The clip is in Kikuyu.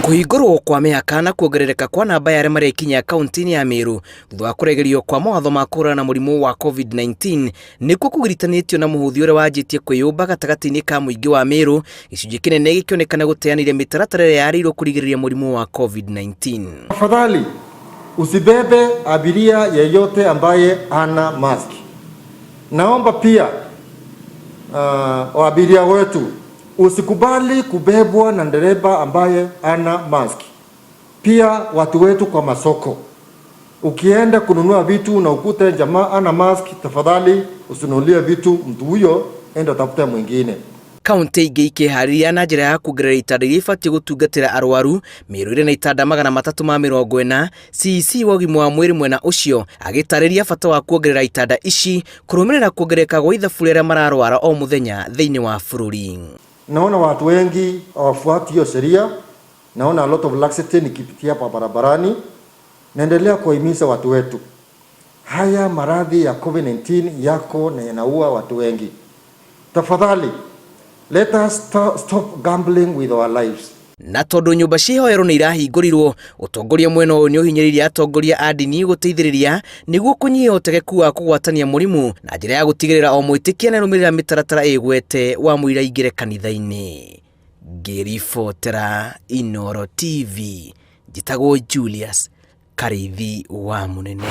Kũhingũrwo kwa mĩhaka na kuongerereka kwa namba ya arĩa marekinyia kaunti-inĩ ya Meru thutha wa kũregerio kwa mawatho ma kũhũrana na mũrimũ wa COVID-19 nĩkuo kũgiritanĩtio na mũhũthi ũrĩa wanjĩtie kwĩyũmba gatagatĩ-inĩ ka mũingĩ wa Meru, gĩcunjĩ kĩnene gĩkĩonekana gũteanĩria mĩtaratara ĩrĩa yarĩirwo kũrigĩrĩria mũrimũ wa COVID-19. Tafadhali usibebe abiria yeyote ambaye hana mask. Naomba pia abiria wetu, usikubali kubebwa na dereva ambaye hana mask. Pia watu wetu kwa masoko, ukienda kununua vitu na ukute jamaa hana mask, tafadhali usinunulie vitu mtu huyo, enda tafuta mwingine. Kaunti ingĩ ikĩharĩria na njĩra ya kuongerera itanda iria ibatiĩ gũtungatĩra arwaru. Meru ĩrĩ na itanda 340. CEC wa ũgima wa mwĩrĩ mwena ũcio agĩtarĩria bata wa kuongerera itanda ici kũrũmĩrĩra kuongerereka gwa ithabu rĩa arĩa mararwara o mũthenya thĩinĩ wa bũrũri. Naona watu wengi hawafuati hiyo sheria. Naona a lot of laxity nikipitia hapa barabarani. Naendelea kuwahimiza watu wetu, haya maradhi ya COVID-19 yako na yanaua watu wengi. Tafadhali, let us stop gambling with our lives. Na tondũ nyũmba cia ihoero nĩ irahingũrirwo, ũtongoria mwena ũyũ nĩ ũhinyĩrĩirie atongoria a ndini gũteithĩrĩria nĩguo kũnyihia ũtegeku wa kũgwatania mũrimũ na njĩra ya gũtigĩrĩra o mwĩtĩkia nĩarũmĩrĩra mĩtaratara ĩgwete wa mũira aingĩre kanitha-inĩ. Ngĩribotera Inooro TV, njĩtagwo Julius Karĩithi wa Mũnene.